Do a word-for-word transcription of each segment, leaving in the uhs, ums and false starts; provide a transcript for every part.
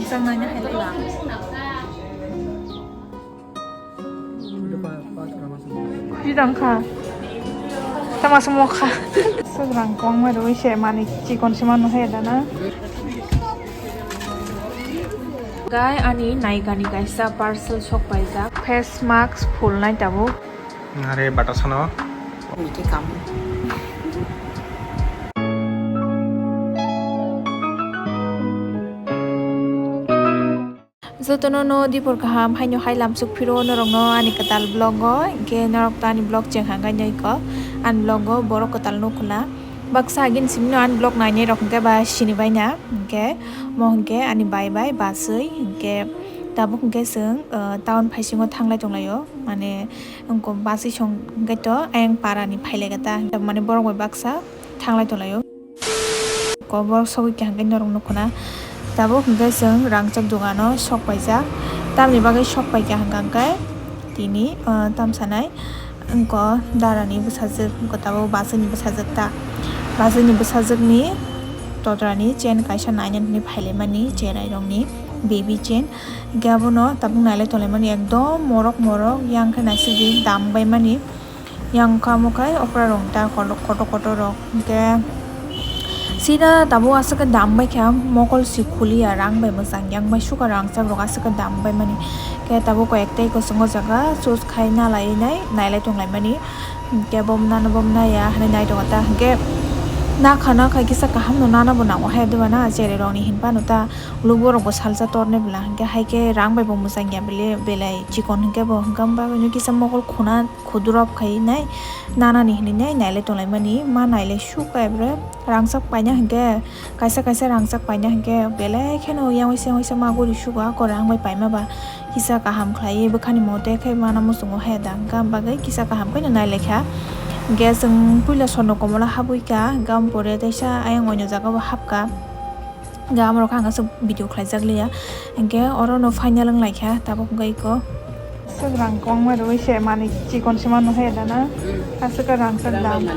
Chang nai na hai la. Bidang kha. Tama sumo kha. Sugrang kong ma rui se mani chikon sima no he da na. Gai ani naikani kaisa parcel sok paijak. Face mask phulnai tabuk. Are batasano. Miki kam. Jotono no dipor kaham haino hai lamsuk phiro norokno ani kwtal vlog o, hinkhe norok to ani vlog cheng hangkai noiko ani vlog o borok kwtal nukhuna. Baksa agin simino ani vlog nainai rok hinkhe ba sini baina, hinkhe mo hinkhe ani bai bai basui, hinkhe tabuk hinkhe chwng, uh, town phaisingo thanglai tonglaio, mane wngkho basui song hinkhe to ayang para ni phailai kha ta, mane borok bai baksa thanglai tonglaio. Kobor sogwi kaham khe norok nukhuna. Tabuk hinkhe chwng rangchak dogano sok paijak. Tamni bagwi sok paikha hwnkha hinkhe tini, ah, tamsanai wngkha darani bwsajwk, wngkha tabuk baswkni bwsajwk ta. Baswkni bwsajwkni totrani chain kaisa nainani hwnwi phailaimani, cherairokni baby chain. Hinkhe abono tabuk nailai tonglaimani ekdom morok morok, yang khe naisidi dam baimani. Yang kha omo khai okra rok ta kotor kotor rok. Hinkhe sida tabuk aswk khe dam bai kha, mokol si khuliya, rang bai mwchang yang bai sukha, rangchak rok aswk khe dam bai mani. Hinkhe tabuk koi ektai kwchwng o jaga choose khai na lai nai, nailai tong lai mani. Hinkhe bo nana bo naya hinwi nai tongo ta. Hinkhe nakha nakha kisa kaham no nana bo nango hai doba na, cherai rok ni hinphano ta. Ulo borok bo salsa tornai bwla, hinkhe hai khe rang bai bo mwchang ya bele, belai chikon hinkhe bo, hinkhe abo bagwino kisa mokol khuna khudurop khai nai, nanani hinwi nai, nailai tonglaimani, ma nailai suk kha, ebre rangchak paina hinkhe, kaisa kaisa rangchak paina hinkhe belai kheno yang waisa waisa ma guri sugo, ako rang bai paima ba kisa kaham khlaiwi bwkhani mote khe mana muchungo hai da, hinkhe am bagwi kisa kaham khe nailai kha. Hinkhe chwng puila Sorno Komola habwi kha, hinkhe am pore teisa ayang oino jaga o hapkha. Ga amrok ang aswk video khlaijak liya. Hinkhe oro no final wng lai kha, tabuk wngkha iko. Sugrang kong ma rwi se mani chikon se manu he da na. Mm. Aswk rang sak dam.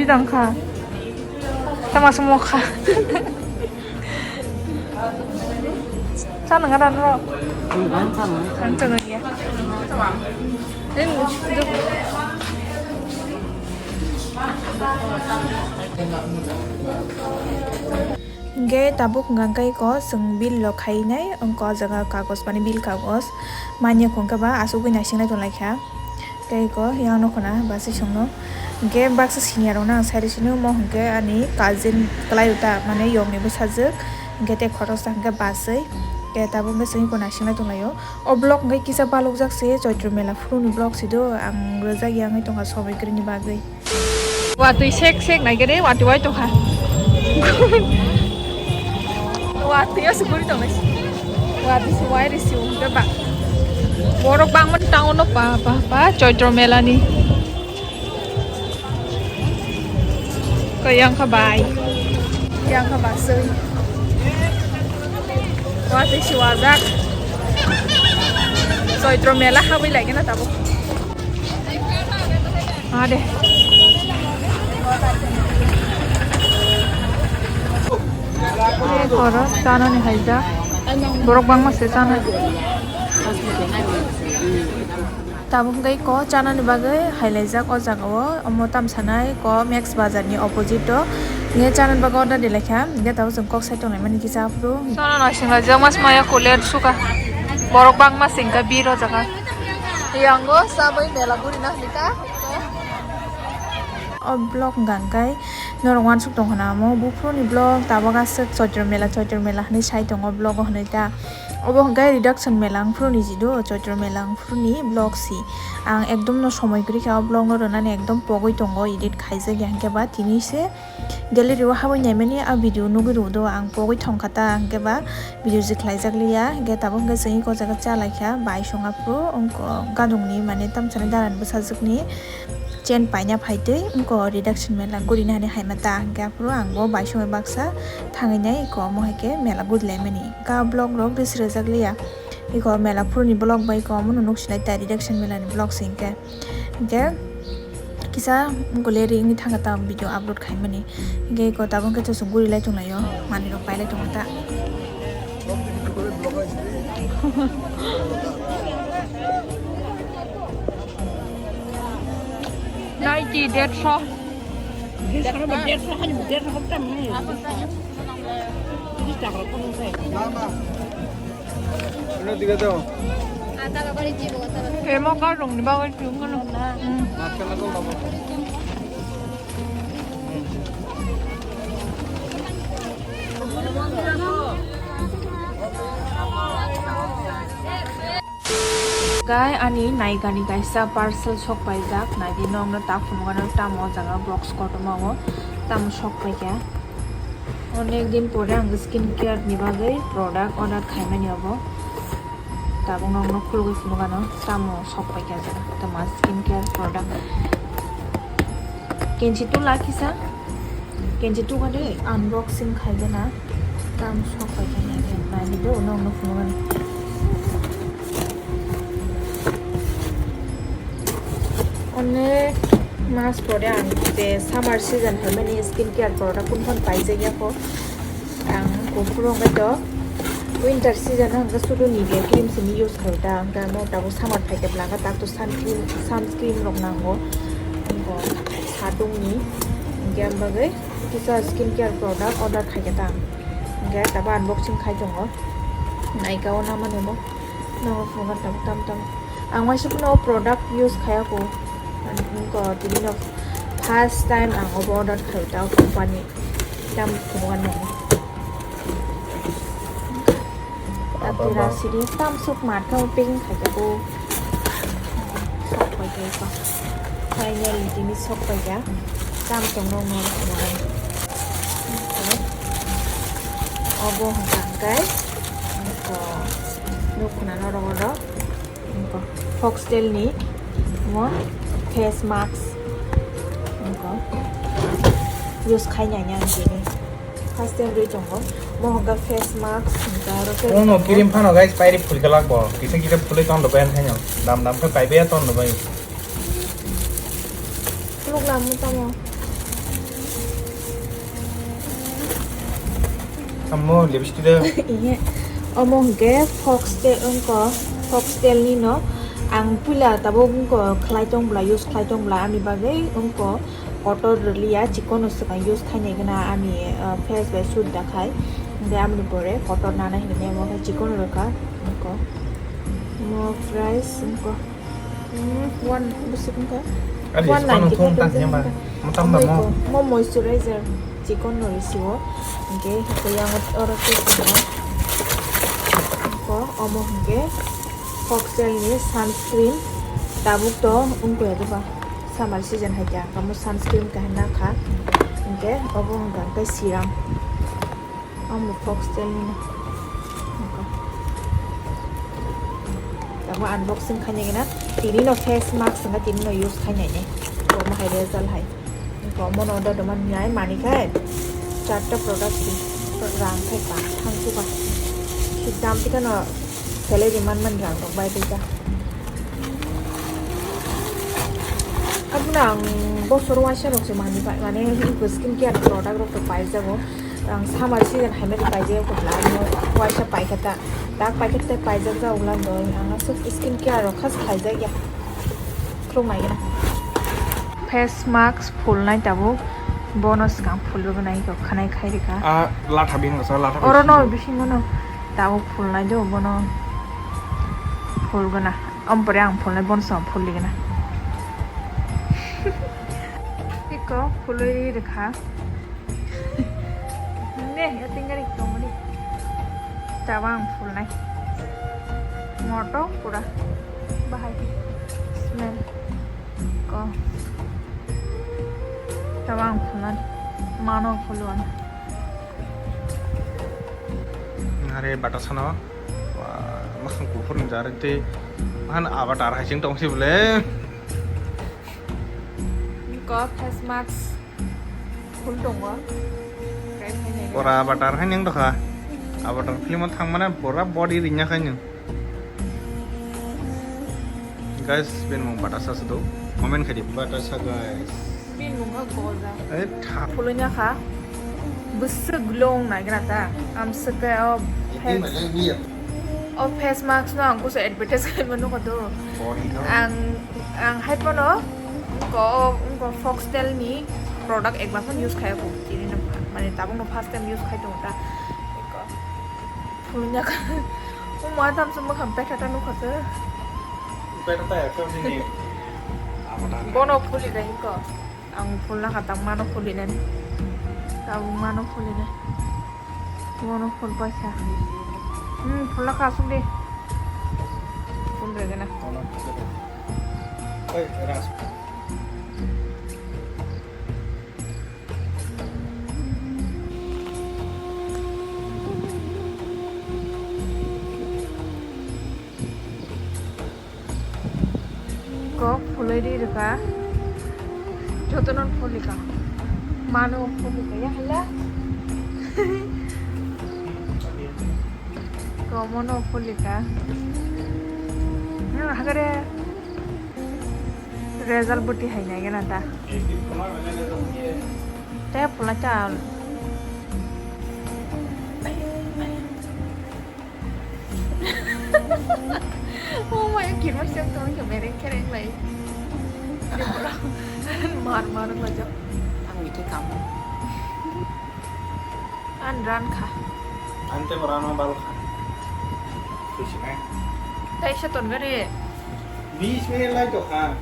Bidang kha. Tama sumo kha. Chana nga dan ro. Ang chana ya. Hinkhe tabuk hwnkha khe iko chwng bill rok khainai, wngkha o jaga kagoj mani bill kagoj manya khe ba asugwi naising lai tong lai kha. Tei ko yang no khuna basi songno. Hinkhe baksa senior rok no ang sai sini omo hinkhe ani cousin kwlai uta mane yong ni bwsajwk. Hinkhe tei khoroksa hinkhe baswi. Hinkhe tabuk hinkhe chwng iko naising lai tong lai o. O vlog hinkhe kisa balok jak se Choitro mela phuru ni vlog si do ang rwjak ya wngwi tongkha somoi kwrwi ni bagwi. Watwi sek sek nai khe re, watwi wai tongkha. Watwi aswk guri tongnai. Watwi se wai risi wngkhe ba. Borok bangmani town o pa, pa, pa, Choitro mela ni. Koi yang kha bai. Yang kha baswi. Watwi se wajak. Choitro mela habwi lai khe na tabuk. Ade. Koro chanani haijak. Borok bangma se chana. Tabuk tei ko chanani bagwi hailaijak o jaga o. Omo tamsanai ko Max Bazar ni opposite o. Nge chanani bagwi order dilaikha. Nge tabuk chwng kok sai tongnai mani kisa aphuru. Chana naising laijak mas maya kuler suka. Borok bangma singka bir o jaga. Yango sabai mela guri na hita. O vlog hwnkha hwnkhe norok uansuk tong khna omo buphuruni vlog tabok aswk Choitro mela Choitro mela hinwi sai tongo vlog o hinwi ta. Obo hwnkhe reduction mela wngphuruni jidu Choitro mela wngphuruni vlog si. Ang ekdom no somoi kwrwi kha o vlog no rwnani ekdom pogwi tongo edit khaijak ya hinkhe ba tini se. Gallery o habwi naimani a video nugwi rwdo ang pogwi thongkha ta, hinkhe ba video je khlaijak liya, hinkhe tabuk hinkhe chwng iko jaga cha laikha, bai song aphuru wngkha gadungni mane tamsani daran bwsajwkni Chen paina phaitwi wngko reduction mela gurina hani haima ta, hwnkhe aphuru ang bo bai somoi baksa thangwi nai iko omo hai khe mela gurilaimani. Ka vlog rok rwsrwjak liya, iko mela phuruni vlog bai iko omono nuksinai ta reduction melani vlog se hwnkhe. Hwnkhe kisa wngkole ri wngwi thangkha ta video upload khaimani. Hwnkhe iko tabuk khe chwng gurilai tonglaio, manwirok pailai tongo ta. Naiti, dersho. Dersho, dersho, hani dersho hokta mani. Tris taka rok kono sai. Emo kar rong ni bagwi siyung kono. Guys, ani naigani kaisa parcel sok paijak, naidi nokno ta phunukgano tamo o jaga box kotorma o tamo sok paikha. Onek din pore ang skin care ni bagwi product order khaimani obo. Tabuk nokno khulugwi phunukgano tamo sok paikha jaga, tamo skin care product. Kenchi tula kisa, kenchi tuga de. Unboxing khaigana, tam sok paikha naidi do nokno phunukgano. Onek mas pore ang je summer season hai mani skin care product kun phano paijak ya kho. Ang kuphur hwnkhe to winter season hwnkhe sudu Nivea cream simi use khai ta, hwnkhe amo tabuk summer phaikhe bwlakhe tak to sun cream, sunscreen rok nango. Hwnkhe sadungni hwnkhe ang bagwi kisa skin care product order khaikhe ta. Hwnkhe tabuk unboxing khai tongo. Naikha o namani bo. Nogo phunukgwi tabuk tam tam. Ang waisa phano product use khaya kho. Wngkha tini no first time ang obo order khai ta company. Tam phunukgwi nai. Abo Apura ba. Siri tam sok matkha packing khai ta kho. Sok pai kha. Finally tini sok paikha. Tam tongno no phunukgwi. Obo hwnkha hwnkhe. Nukho. Nukho na norok oro. Nukho. Foxtail ni mo face mask. Nukho. Use khai nai ang tini. First time rwi tongo. Mo hwnkha face mask, hwnkha aro ke Ono tongo. Cream phano guys, pairi phulka lak bo. Kisa kisa phulwi ton do bai haino. Dam dam khe pai bai ton do bai. Khuluk lam mo tamo. Amo lipstick de. Iye. Omo hwnkhe foxtail wngkha, foxtail ni no. Ang puila tabuk wngkha khlai tong bwla, use khlai tong bwla, ani bagwi wngkha kotor rwliya, chikon no swkang use khainai gana ani, uh, face bai suit da khai. Hwnkhe amoni pore kotor nana hinwi nemo khe chikon rwkha wngkha. Mo price wngkha. Hmm, one, bwswk wngkha? Ari, one ninety five thum tang wngkha. Mo tam da mo? Mo moisturizer chikon no risiwo. Hwnkhe, hwnkhe yang oro khe tongma. Ko, omo hwnkhe, Foxtail ni sunscreen. Tabuk to wngkha ya doba. Summer season hai khe ang kamo sunscreen kaham nakha. Hwnkhe, obo wngkha hwnkhe serum. Omo foxtail ni no. Tamo unboxing khainai gana. Tini no face mask wngkha, tini no use khainai ne. Omo hai result hai. Omo no order doma nai mani khai. Charta product si rang khai pa thang chuka. Dam tika no. Salary man man rang rok bai tei ta. Aboni ang bosor waisa rok se mani pai, mane iko skin care product rok to paijago. Ang summer season hai mani paijak ko bla, ano waisa paikha ta. Tak paikha ta paijak ja ulan do. Ang asuk skin care rok khas khaijak ya. Khuluk nai gana. Face mask phulnai tabuk. Bono swkang phulrwgwnai kok khanai khai rikha. A latha bini kasa latha. Oro no bisingo no tabuk phulnai do bono phulgwna. Ampore ang phulnai bono swkang phulligwna. Iko phulwi rikha. Ne, ya tingari tongri. Tabang phulnai. Moto pura. Bahai. Smell. Ko. Tabang phulnai. Mano phulwan. Are batasano. Wah, masang kupur ni jarak te. Mahan avatar hai sing tong si bole. Face mask full tongo. Try khainai. Pura avatar hai nang dokha. Avatar film o thangmane pura body rinya khai nang. Guys, bini mung batasa se do. Comment khai di batasa, guys. Bini mung kha goza. Eh, tha. Phulwina kha. Bwswk glow naigra ta. Amswk khe o face, o face mask no ang kusa advertise khai mano kho do. Ang, ang hai phano ko, ko Foxtel ni product ekbar phano use khai ko. Tini no, mane tabuk no first time use khai tong ta. Phulwina kha. O ma tam se mwkhang petha ta nukha se. Petha ta ya, kau sini. Bono phuli dai ko. Ang phulna kha tang mano phuli nani. Tang mano phuli nai. Bono phul paisa. Hmm, phulna kha sung di. Phul re gana. Oi, ras. Kok phulwi ri rwkha. Jotono phulika. Mano phulika ya hala. Komono phulika. Hmm, hagare. Result bwtwi hai nai gana ta. Tei phulai ta. Oh my god, kirma siang tong ke mereng kereng lai. Mar mar wng lajak. Ang ni ke kam. An ran kha. Ante mo ran ma bal kha. Kuisi nai. Tei se ton gari. Bis minute lai to kha.